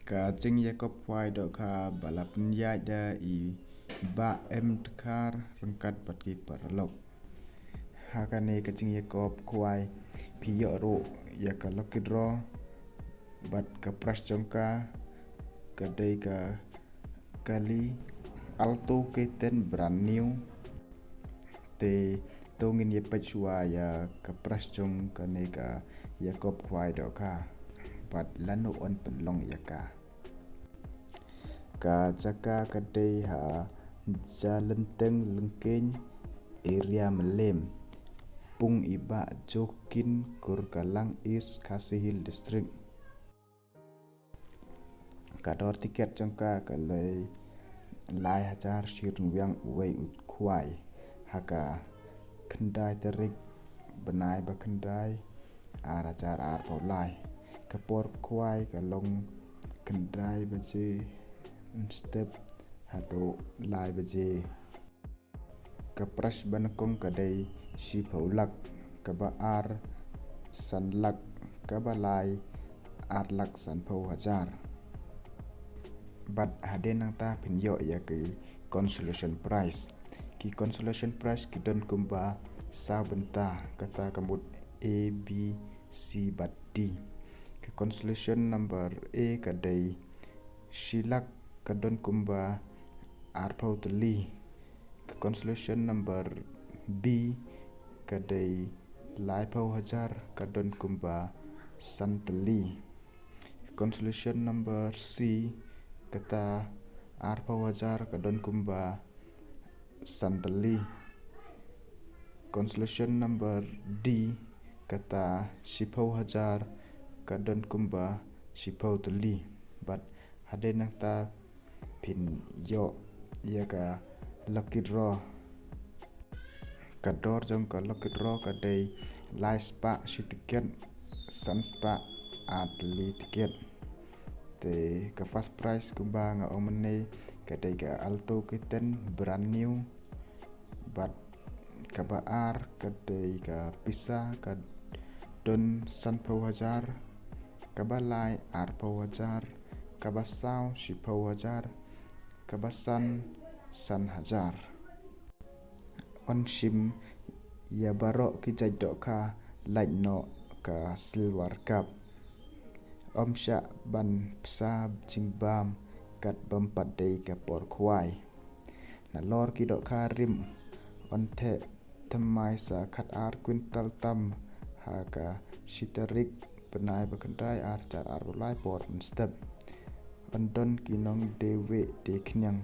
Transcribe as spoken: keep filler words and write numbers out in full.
Ka jingïakop khwai dohkha ba la pynïaid da i Bah M Dkhar ryngkat bad ki paralok. Ha kane ka jingïakop khwai phi ïoh ruh ïa ka lucky draw bad ka prize jong ka ka dei ka kali Alto K ten brand new. Te to ngin ïa peit shuwa ïa ka prize jong kane ka ïakop khwai dohkha bad lano yn pynlong ïa ka. Ka jaka ka dei ha Jalenteng Lyngkeiñ, area Mylliem, pung i Bah Joaquin, Kurkalang East, Khasi Hills District. Ka dor tiket jong ka ka dei lai hajar shi ryngwiang uwei u khwai ha ka khyndai tarik bnai ba khyndai ar hajar arphew lai. Ka por khwai ka long khyndai baje mynstep haduh lai baje. Ka prize ba nyngkong ka dei shiphew lak, kaba ar san lak, kaba lai ar lak sanphew hajar. Bad hadien nangta phin ïoh ïa ki consolation prize. Ki consolation prize ki don kumba saw bynta, kata ka mut A, B, C bad D. Ka consolation number A ka dei shi lak, ka don kumba arphew tylli. Ka consolation number B ka dei laiphew hajar, ka don kumba san tylli. Ka consolation number C kata arphew hajar, ka don kumba san tylli. Consolation number D kata shiphew hajar, ka don kumba shiphew tylli. Bad hadien nangta phin ïoh ïa ka lucky draw. Ka dor jong ka lucky draw ka dei lai spah shi tiket, san spah ar tylli tiket. Te ka first prize kumba nga ong mynne ka dei ka Alto K ten brand new. Bad kaba ar ka dei ka pisa, ka don sanphew hajar, kaba lai arphew hajar, kaba saw shiphew hajar, kaba san san hajar. Yn shim ïa baroh ki jait dohkha lait noh ka silver cup. Ym shah ban pynsa jingbam kat bym pat dei ka por khwai. Nalor ki dohkha rim yn theh thymmai sa khatar kwintal tam ha ka shi tarik bnai ba khyndai ar hajar arphew lai por mynstep. Yn don ki nongdie wieh die khñiang